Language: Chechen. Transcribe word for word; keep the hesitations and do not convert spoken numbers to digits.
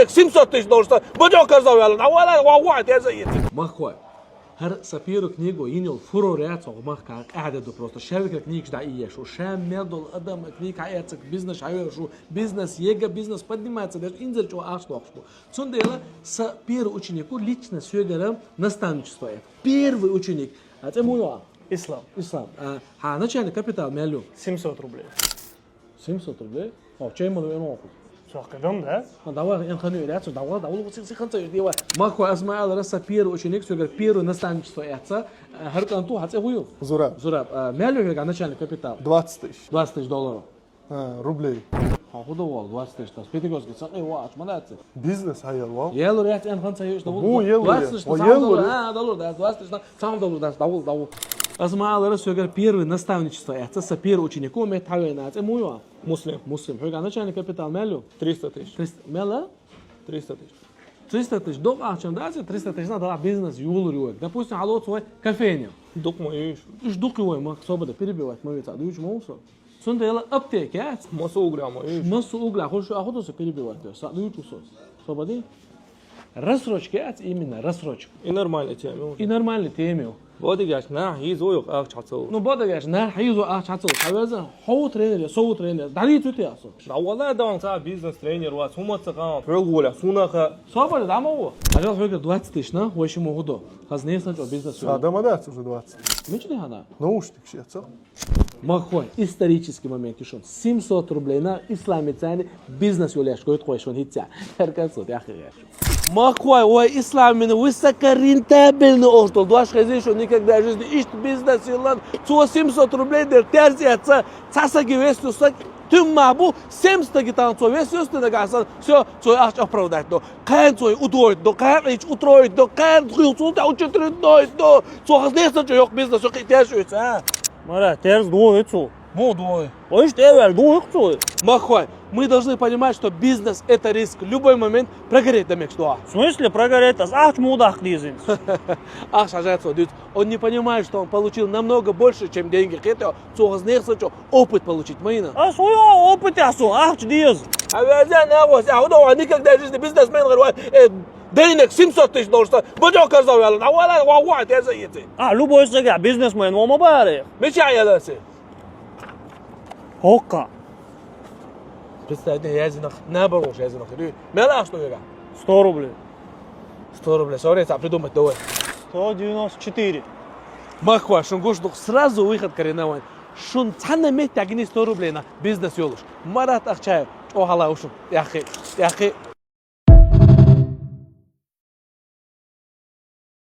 Семьсот тысяч долларов ста. Бо чӀоагӀа карза ваьлла. А вала, ва, ва, теза йици. Махкой. ХӀара са первый книга йина йола фурор яц хьо махка къаьхьа ду просто. Шавикра книгаш да и еш. Ша мел дола адам книга хьаэцак бизнес хьаеш. Бизнес, ега бизнес поднимается. Даже инзер чӀо ахча лохаш бу. Цундела са первый ученику лично соьгара наставничество эт. Первый ученик. А цӀе муй ва? Ислам. Ислам. А, хьа начальный капитал мел ю? Семьсот рублей. Семьсот рублей? О, чей мал ю эно? Цохка дам, да? А, давай, эн ханю ряцу, давай, давай, лугу сих, сих, ханца, дива. Махкой, аз ма аьлар, са первый ученик, соьгара первый наставничество эца. А, хӀара кӀанту, хьа цӀе хӀу ю? Зураб. Зураб. А, мел ю хьога начальный капитал? Двадцать тысяч. Двадцать тысяч долларов. А, рублей. Хьо худа вол, двадцать тысяч тас. Пятигорский цакъи ва, ач ма дац. Бизнес хьаял вол. Елур яц, эн ханца еш, да вол. Бу елур. Двадцать тысяч, о, сам елур. Доллар. А, доллар, да, двадцать тысяч, да, сам доллар, да, давул, давул. Аз ма аьлар, соьгара первый наставничество эца, са первый ученику, ме тавена, цӀе муй ва? Муслим. Муслим. Хьога начальный капитал мел ю? Триста тысяч. Триста, мел а? Триста тысяч. Триста тысяч. Докъа ахчам дац, триста тысяч на, да, бизнес юлур ювай. Допустим, хьалоцу вай кофейня. Дукха ма юйш. Уж дукха ювай, ма, собада перебивать, ма вица. Дуйч ма усо. Цундела аптека яц? Массу угля ма юйш. Массу угля, хӀу шу ахуду со перебивать, са дуйч усо. Собади? Рассрочка яц, именно рассрочка. И нормальная тема. И нормальная тема. Бодигаш нах йизо юх ахча хьацал. Ну, бодигаш нах йизо ахча хьацал. Хьавеза, хьо тренер, со тренер. Дари цути асо. Да вала да он са бизнес тренер ва, хӀумаца кам. Хьол гуля, сунаха. Собари, да ма во. Ажал хьога двадцать тысяч на, вай ши ма худо. Хаз не сан чӀо бизнес. Са дама дац уже двадцать. Мични хана? Наушник шеца. Махкой, исторический момент ишун. Семьсот рублей на исламицани бизнес юлеш гойт хой шун хитца. Херкан сот яхи яш. Махкой, ой, исламина высокорентабельный ортол. Дуаш хези шо никогда в жизни ишт бизнес юлан. Цо семьсот рублей дер терзеца. Цасаги вес юсак. Тюм ма бу, семьсот ги тан цо вес юсты нагасан. Всё, цо ахч оправдать до. Кан цо удоит до, кан ич утроит до, кан хуй цо та учетрит доит до. Цо хаз не сан чӀо юх бизнес юх итеш юйца. Мара, терз дуо ицу. Мо дуо. Ой, что я вел, дуо ицу. Махкой, мы должны понимать, что бизнес — это риск. Любой момент прогореть да мекш дуа. В смысле прогореть? Аз ахч мудах дизин. Ахч хажат со дит. Он не понимает, что он получил намного больше, чем деньги. Хето, цо хаз не сан чӀо опыт получить, маина. А свой опыт я со, ахч диз. А везде на вот, я худо никогда в жизни бизнесмен говорю, э, денег семьсот тысяч долларов, бо чӀоагӀа карза ваьлла. А вала, ва, ва, теза йици. А, любой сага бизнесмен, во ма баре. Мича я ласи. Хокка. Представь, я зинах, наоборот, я зинах. Мела что я? Сто рублей. Сто рублей. Смотри, ца придумать давай. Сто девяносто четыре. Махкой, шун гуш дух, сразу выход коренован. Шун цана мет тягни сто рублей на бизнес юлуш. Марат Ахчаев, о, хала ушун. Яхи, яхи.